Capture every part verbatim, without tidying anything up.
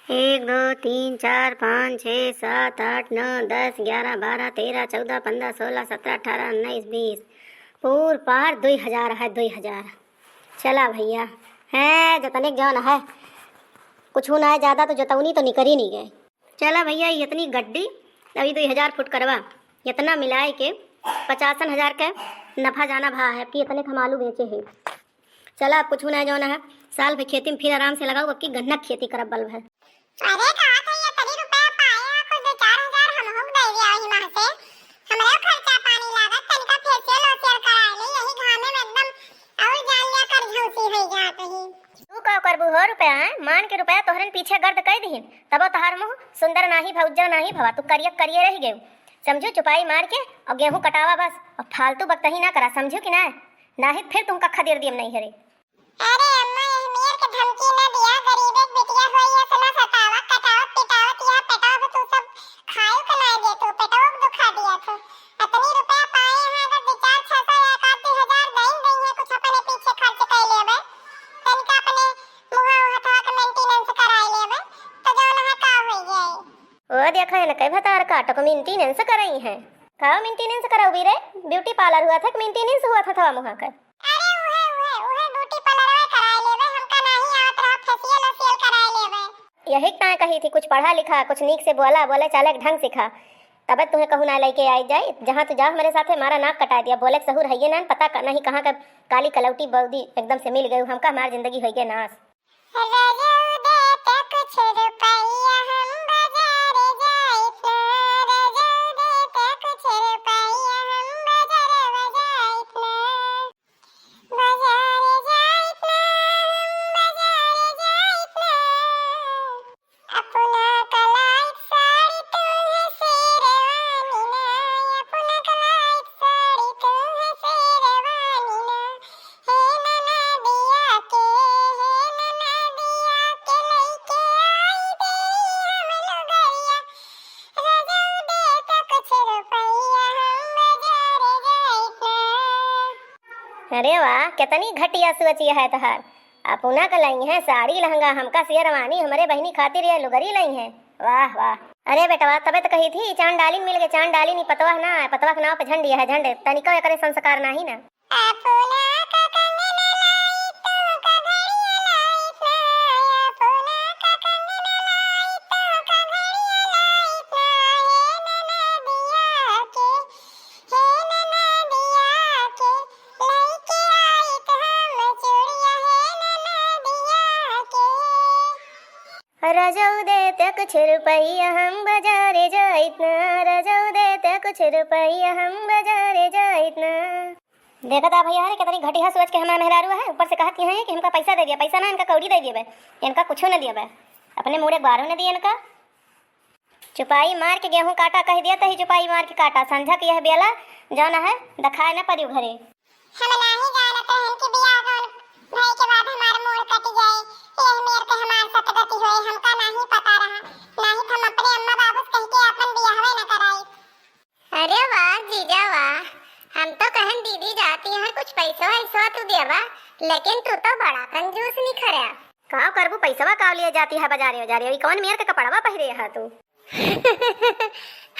एक, दो, तीन, चार, पाँच, छः, सात, आठ, नौ, दस, ग्यारह, बारह, तेरह, चौदह, पन्द्रह, सोलह, सत्रह, अठारह, उन्नीस, बीस। पूर पार दुई हजार है, दुई हजार। चला भइया, है जतने जौन है, कुछ ना है ज्यादा, तो जतौनी तो निकरी नहीं गए। चला भइया, इतनी गड्डी, अभी दुई हजार फुट करवा, इतना मिलाए के पचासन हजार के नफा जाना भा है, कि इतने के हम आलू बेचे हैं। चला, अब कुछ ना है जौन है, साल भर खेती में फिर आराम से लगाऊ, अब की गन्ना के खेती करब बल भर। अरे, कहा था ये तनी रुपया पाए हैं, कुछ दो चार हजार हम हो दे दिया वही माह से, हमरे खर्चा पानी लागत, तनिका फेशियल वेशियल करा ले, यही घामे में एकदम और जान लिया कर झौसी हो जात ही। तू का करबू हो रुपया, हैं? मान के रुपया तोहरन पीछे गर्द कई दिहिन, तबो तोहार मुँह सुंदर नाही भा उज्जर नाही भवा, तू करिया करिए रह गयू। समझू, चुपाई मार के और गेहूँ कटावा बस, और फालतू बकतही ना करा, समझू कि ना? नाही फिर तुमका खदेड़ दियम नहीं हरे। अरे अम्मा, यह मेर के धमकी ना दिया, गरीबे के बिटिया होई, ऐसे ना सतावा, कटावत पिटावत यह पेटवा पे तू सब खायो के ना दे तू, पेटवा के दुखा दिया तू। इतनी रुपया पाए हैं, अगर दो चार छह सौ या एक आध दो हजार दे ही दे हैं, कुछ अपने पीछे खर्च कर लेबे, तनिका अपने मुहा हथवा के मेंटेनेंस कराए लेबे, तो जौन है का होई जाए। ओ देखा है ना, कई भतार काटो को मेंटेनेंस करई है। का मेंटेनेंस करौबी रे? ब्यूटी पार्लर हुआ था कि मेंटेनेंस हुआ था थवा मुहा का? अरे उहे, उहे, उहे ब्यूटी पार्लरवा कराए लेबे, हमका नाही आवत रहा, फेशियल वेशियल कराए लेबे। यही ताय कही थी, कुछ पढ़ा लिखा, कुछ नीक से बोला, बोले चाले के ढंग सिखा, तबे तुहे कहूँ ना लेके आई जाए। जहाँ तू जा हमरे साथे, मारा नाक कटा दिया, बोले के सहूर हइये ना, पता का नहीं कहाँ का काली कलौटी बौदी एकदम से मिल गई, हमका हमार जिंदगी होइगे नाश। रजऊ देते कुछ रुपया हम बाजार जाइत ना, रजऊ देते कुछ रुपया हम बाजार जाइत ना। बाजार जाइत ना, हम बाजार जाइत ना। अपना कलाइत साड़ी तू है शेरवानी ना, अपना कलाइत साड़ी तू है शेरवानी ना। हे ननदिया के, हे ननदिया के लइके आई दे हम लुगरिया। रजऊ देता कुछ रुपया हम बाजार जाइत ना। अरे वाह, कितनी घटिया सोच ये है तोहार। अपना का लई है साड़ी लहंगा, हमका शेरवानी, हमरे बहिनी खातिर ये लुगरी लई है। वाह वाह। अरे बेटवा, तबे तो कही थी चांद डालिन मिल गए, चांद डालिन ही पतवा ना, पतवा के नाव पे झंड ये है झंड, तनिको एकरे संस्कार नाही ना। अपना का कंगन लाई तो का घड़िया लाई ना, अपना का कंगन लाई तो का घड़िया लाई ना, हे ननदिया के, हे ननदिया के, लइके आइत हम चूड़िया, हे ननदिया के। रजऊ देते कुछ रुपया हम बाजारे जाइत ना, रजऊ देते कुछ रुपया हम बाजारे जाइत ना। देखत आ भइया रे, कितनी घटिया सोच के हमार मेहरारू है, ऊपर से कहत यहाँ है कि हमका पैसा दे दिया, पैसा ना, इनका कौड़ी दे दिए बे, इनका कुछो न दिए बे, अपने मुड़े बारो न दिए इनका। चुपाई मार के गेहूँ काटा कह दिया, तही चुपाई मार के काटा, संझा के यह बेला जौन है, दखाए न परियो घरे। हम नाही जानत रहन कि बियाह गौन भई के बाद हमार मूड़ कट जाए, यह मेर के हमार सतगति होए, हमका नाही पता रहा, नाही त हम अपने अम्मा बाबू से कह के अपन बियाहवे न कराई। अरे वाह जीजा वाह, हम तो कहन दीदी जाती हैं, कुछ पैसो वैसो तू देवा, लेकिन तू तो बड़ा कंजूस निखरा। का करबू, पैसवा का लिए जाती है बाजारे बाजारे, ई कौन मेर के कपड़वा पहिरे है तू?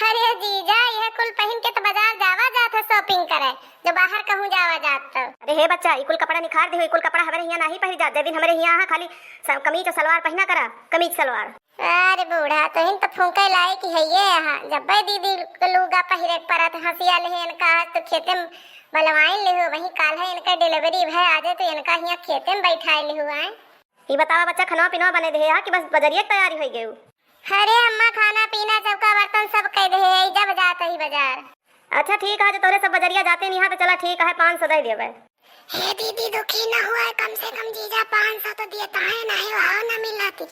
अरे जीजा, यह कुल पहिन के तो बाजार जावा जात है shopping करे, जो बाहर कहूँ जावा जात तो। अरे हे बच्चा, ई कुल कपड़ा निखार दे हो, ई कुल कपड़ा हमरे हियाँ नाही पहिर जात। जे दिन हमरे हियाँ आहा, खाली स-, कमीज और सलवार पहिना करा, कमीज सलवार। अरे बूढ़ा, तोहिन तो फूंके लायक ही है ये यहाँ। जब्बे दीदी के लूगा पहिरे के परत, हंसिया लेहे इनका, आज तो खेते में बलवाइन लेहो, वहीं काल है इनका delivery भय, आजे तो इनका हियाँ खेते में बैठाए लेहो आए। ई बतावा बच्चा, खनवा पिनवा बने देहे हा कि बस बजरिया के तैयारी होई गयू? अरे अम्मा, खाना पीना चौका बर्तन सब कह देहे है, जब जात ही बाजार। अच्छा ठीक है, जो तोरे सब बजरिया जाते नहीं हा तो चला ठीक है, पाँच सौ दे देबे। हे दीदी, दुखी न हुआ, कम से कम जीजा पाँच सौ तो दिए, ताहे नहीं वहाँ न मिलती।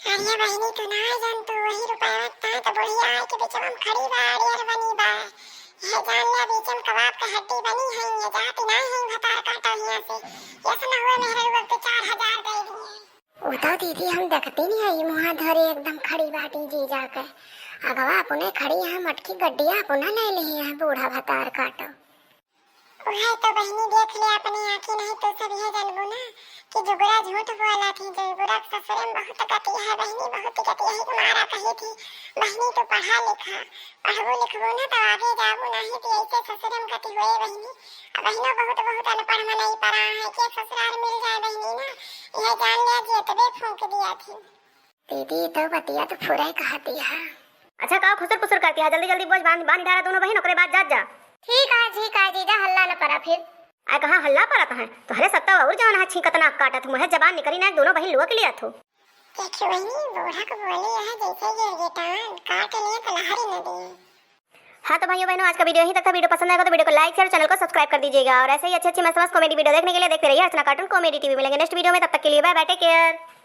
अरे बहिनी, तू ना जान, तू वही रुपया ताहे तो बुढ़िया आए के बीच में खड़ी बा, अड़ियर बनी बा। ये जान लिया, बीच में कबाब के हड्डी बनी है, ये जाती ना है भतार काटा हियाँ से। ये सुना हुए मेहरा लोग तो चार हजार दे दिए। उता दीदी हम देखती नहीं आई, मुँह धरे एकदम खड़ी बाटी जीजा के। अगवा अपने खड़ी है, मटकी गड्डिया अपना ले ली है, बूढ़ा भतार काटो। उहे तो बहिनी देख ले अपने आँखी, नहीं तो सब यह जानबू ना कि जुगुरा झूठ बोला थी। जुगुरा के ससुरे में बहुत गति है बहिनी, बहुत गति। यही के मारा कही थी, "बहिनी तू पढ़ा लिखा, पढ़बू लिखबू ना तो आगे जाबू, नहीं तो ऐसे ससुरे में गति हुए बहिनी।" अब बहिनो बहुत बहुत अनपढ़ मनई परा है, के ससुराल मिल जाए बहिनी ना, यह जान लिया जेतबे फूंक दिया थी। दीदी, तो बतिया तो पूरा ही कहती है। अच्छा, का खुसुर पुसुर करती है? जल्दी जल्दी बोझ बांध, बांध डारा दोनों बहिन, ओकरे बाद जात जा। ठीक है, ठीक है जीजा, हल्ला न परा फिर। आय कहाँ हल्ला परत है? तोहरे सत्ता और जवन है छींकत नाक काटत, मुँहे जबान निकरी ना, दोनों बहिन लुआ के लिए थो। देखियो बहिनी, बूढ़ा के बोली है जैसे गिरगिटान, काट लिए तो लहरी न दे। हाँ तो भाइयों बहनों, आज का वीडियो यहीं तक था। वीडियो पसंद आएगा तो वीडियो को like, share, channel को subscribe कर दीजिएगा और ऐसे ही अच्छी अच्छी मस्त मस्त comedy video देखने के लिए देखते रहिए अर्चना Cartoon Comedy TV। मिलेंगे next video में, तब तक के लिए bye bye, take care।